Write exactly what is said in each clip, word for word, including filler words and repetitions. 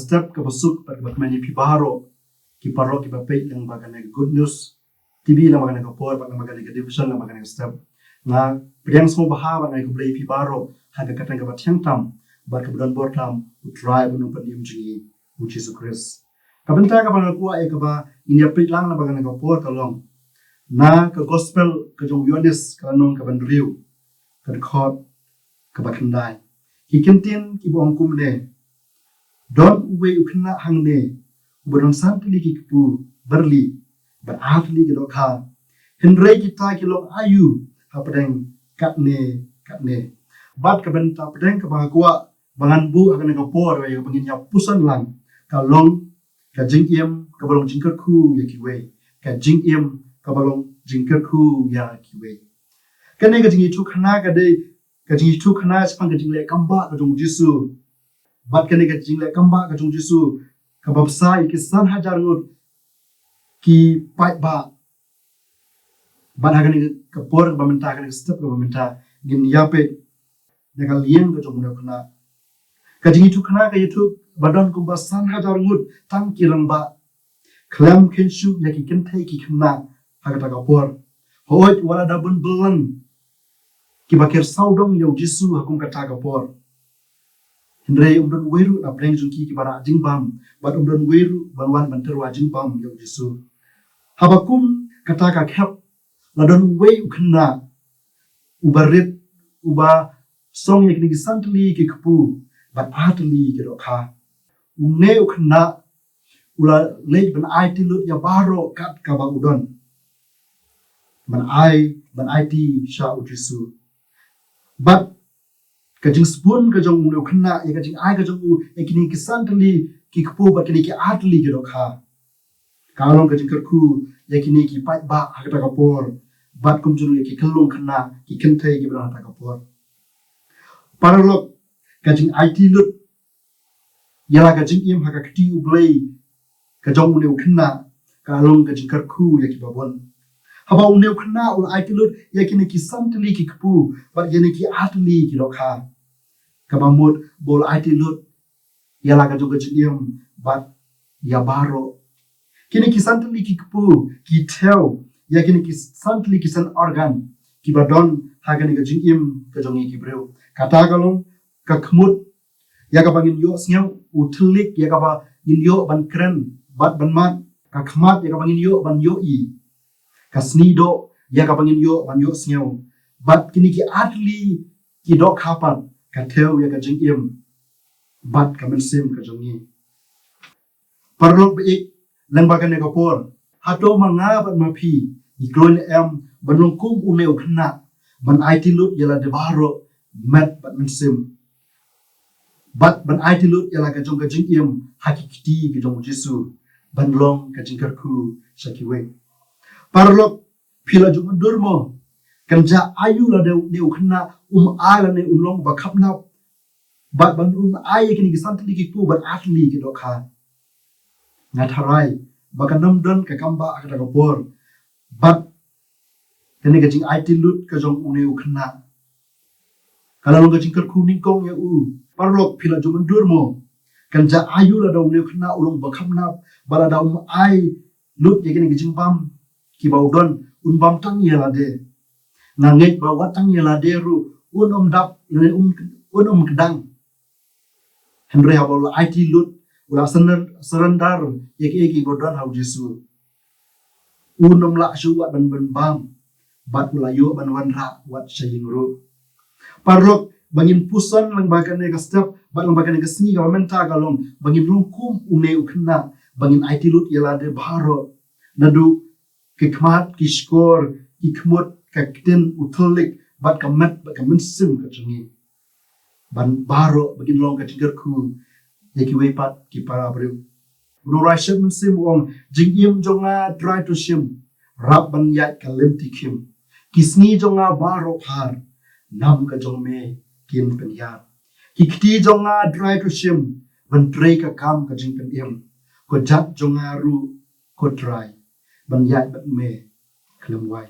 step kaba suk bad kaba kmen ïa phi baroh ki paralok kiba peit lyngba kane ka Good News T V lyngba kane ka por bad lyngba kane ka division lyngba kane ka step. Nga pdiang sngewbha bad nga ai khublei ïa phi baroh ha ka kyrteng kaba thiang tam bad kaba don bor tam U Trai bad U Nongpynim jong ngi U Jisu Khrist. Ka bynta kaba nga kwah ïa kaba ngin ïa peit lang lyngba kane ka por ka long na ka gospel ka jong u Ïoannis ka lynnong kaba hynriew ka dkhot kaba khyndai. Ki kyntien kiba ong kumne: Don uwei u khynnah hangne uba don san tylli ki kpu byrli bad ar tylli ki dohkha. Hynrei kita ki long aïu hapdeng katne katne? Bad ka bynta pdeng kaba nga kwah ba ngan buh ha kane ka por ïa kaba ngin ïa puson lang ka long ka jingim kaba long jingkyrkhu ïa kiwei, ka jingim kaba long jingkyrkhu ïa kiwei. Kane ka jingïathuhkhana ka dei ka jingïathuhkhana shaphang ka jingleh kambah ka jong U Jisu. Bad kane ka jingleh kambah ka jong U Jisu kaba bsa ïa ki san hajar ngut ki paidbah. Bad ha kane ka por kaba mynta, kane ka step kaba mynta, ngin ïa peit na ka liang ka jong une u khynnah. Ka jingïathuhkhana ka ïathuh ba don kumba san hajar ngut tang ki rangbah khlem khein shuh ïa ki kynthei ki khynnah ha kata ka por. Hooid, wat la da bun bun kiba kyrsaw dong ïa U Jisu ha kum kata ka por, hynrei um don uwei ruh na pdeng jong ki kiba rah jingbam bad um don uwei ruh ban wan ban tyrwa jingbam ïa U Jisu. Haba kum kata ka khep la don uwei u khynnah uba rit, uba song ïa kine ki san tylli ki kpu bad ar tylli ki dohkha. Une u khynnah u la leit ban aiti lut ïa baroh kat kaba u don, ban ai, ban aiti sha U Jisu. Bad ka jingsbun ka jong une u khynnah ïa ka jingai ka jong u ïa kine ki san tylli ki kpu bad kine ki ar tylli ki dohkha ka long ka jingkyrkhu ïa kine ki paidbah ha kata ka por, bad kumjuh ruh ïa ki khyllung khynnah, ki kynthei kiba don ha kata ka por. Paralok, ka jingaiti lut ïa la ka jingim ha ka kti U Blei ka jong une u khynnah ka long ka jingkyrkhu ïa kiba bun. Haba une u khynnah u la aiti lut ïa kine ki san tylli ki kpu bad ïa kine ki ar tylli ki dohkha, kaba mut ba u la aiti lut ïa la ka jong ka jingim bad ïa baroh. Kine ki san tylli ki kpu ki thew ïa kine ki san tylli ki san organ kiba don ha kane ka jingim ka jong ngi ki briew. Kata ka long ka khmut, ïa kaba ngin ïohsngew, u thyllik, ïa kaba ngin ïoh ban kren bad ban mad, ka khmat, ïa kaba ngin ïoh ban ïohi, ka snieh doh, ïa kaba ngin ïoh ban ïohsngew, bad kine ki ar tylli ki dohkha pat ka thew ïa ka jingim bad ka mynsiem ka jong ngi. Paralok ba ïeit, lyngba kane ka por, hato ma nga bad ma phi ngi kloi ne em ban long kum une u khynnah, ban aiti lut ïa lade baroh met bad mynsiem, bad ban aiti lut ïa la ka jong ka jingim ha ki kti ki jong U Jisu, ban long ka jingkyrkhu sha kiwei? Paralok, phi la ju mutdur mo, kan jia aïu lada une u khynnah um ai lane un long ba khapnap bad ban um ai ïa kine ki san tylli ki kpu bad ar tylli ki dohkha? Nga tharai ba kan ym don ka kambah ha kata ka por bad kane ka jingaiti lut ka jong une u khynnah ka la long ka jingkyrkhu nyngkong ïa u. Paralok, phi la ju mutdur mo, kan jia aïu lada une u khynnah u long ba khapnap bad lada um ai lut ïa kine ki jingbam kiba u don, un bam tang ïa lade? Nga ngeit ba wat tang ïa lade ruh un ym dap lane un, un ym kdang. Hynrei haba u la aiti lut, u la surren-, surrender ïa kiei kiei ba u don ha U Jisu, un ym lah shuh wat ban, ban bam bad u la ïoh ban wanrah wat sha ïing ruh. Paralok, ba ngin puson lyngba kane ka step bad lyngba kane ka sngi kaba mynta ka long ba ngin long kum une u khynnah, ba ngin aiti lut ïa lade baroh, naduh ki khmat, ki shkor, ki khmut, ka ktien, u thyllik bad ka met bad ka mynsiem ka jong ngi, ban baroh ba ngin long ka jingkyrkhu ïa kiwei pat ki para briew. U nongrwai shet mynsiem u ong: Jingim jong nga dry to shim, rap ban ïaid ka lynti khim. Ki sngi jong nga baroh phar, nam ka jong me kin pynhiar. Ki kti jong nga dry to shim, ban trei ka kam ka jingpynim. Ko jait jong nga ruh, ko Trai, ban ïaid bad me khlem wai.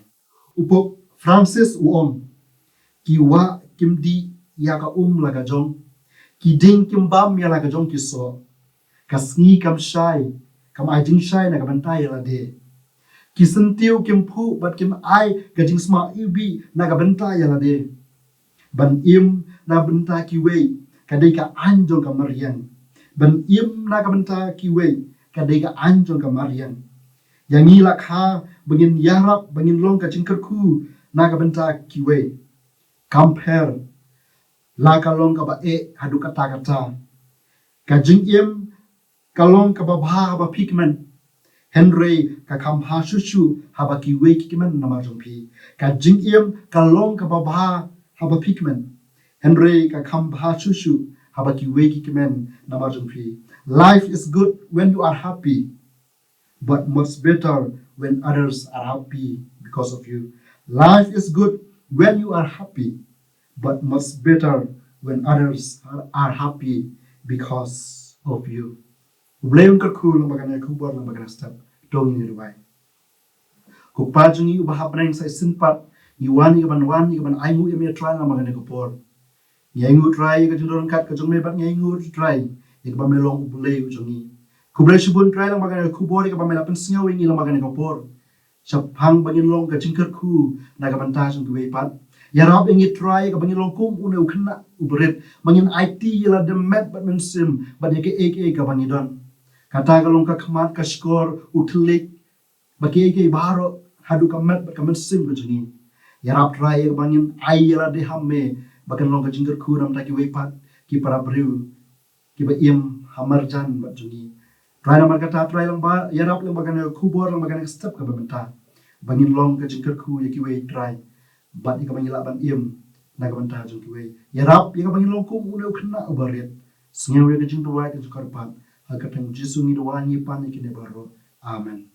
U Pope Francis u ong: Ki wah kim dih ïa ka um la ka jong, ki dieng kim bam ïa la ka jong ki soh, Ka sngi kam shai, kam ai jingshai na ka bynta ïa lade. Ki syntiew kim phuh bad kim ai ka jingsma iwbih na ka bynta ïa lade. Ban im na bynta kiwei ka dei ka aiñ jong ka mariang. Ban im na ka bynta kiwei ka dei ka aiñ jong ka mariang. Ïa ngi la kha ba ngin ïarap, ba ngin long ka jingkyrkhu na ka bynta kiwei. Kam pher la ka long kaba eh haduh katta katta. Ka jingim ka long kaba bha haba phi kmen, hynrei ka kham bha shuh shuh haba kiwei ki kmen namar jong phi. Ka jingim ka long kaba bha haba phi kmen, hynrei ka kham bha shuh shuh haba kiwei ki kmen namar jong phi. Life is good when you are happy, but much better when others are happy because of you. Life is good when you are happy, but much better when others are, are happy because of you. U Blei un kyrkhu lang ba kane ka khubor, lang ba kane ka step. To ngin ïa duwai. Ko Kpa jong ngi uba ha bneng, sa shisien pat ngi wan ïa ka ban wan ïa ka ban ainguh ïa me Trai lang ba kane ka por. Ngi ainguh Trai ïa ka jingdon ryngkat ka jong me bad ngi ainguh Trai ïa kaba me long U Blei u jong ngi. Khublei shibun Trai lang ba kane ka khubor ïa kaba me la pynsngew ïa ngi lang ba kane ka por. Shaphang ba ngin long ka jingkyrkhu na ka bynta jong kiwei pat. Ïarap ïa ngi Trai ïa kaba ngin long kum une u khynnah u barit, ba ngin aiti ïa lade met bad mynsiem bad ïa kaei kaei kaba ngi don. Kata ka long ka khmat, ka shkor, u thylliej, bad kiei kiei baroh haduh ka met bad ka mynsiem ka jong ngi. Ïarap Trai ïa kaba ngin ai ïa lade ha me ba kan long ka jingkyrkhu na ka bynta kiwei pat ki para briew kiba im ha marjan bad jong ngi. Trai namar kata Trai lang ba ïarap lang ba kane ka khubor lang ba kane ka step kaba mynta ba ngin long ka jingkyrkhu ïa kiwei Trai bad ïa kaba ngin lah ban im na ka bynta jong kiwei. Ïarap ïa kaba ngin long kum une u khynnah u barit. Sngew ïa ka jingduwai ka jong ka kyrpad ha ka kyrteng Jisu ngi duwai ngi pan ïa kine baroh. Amen.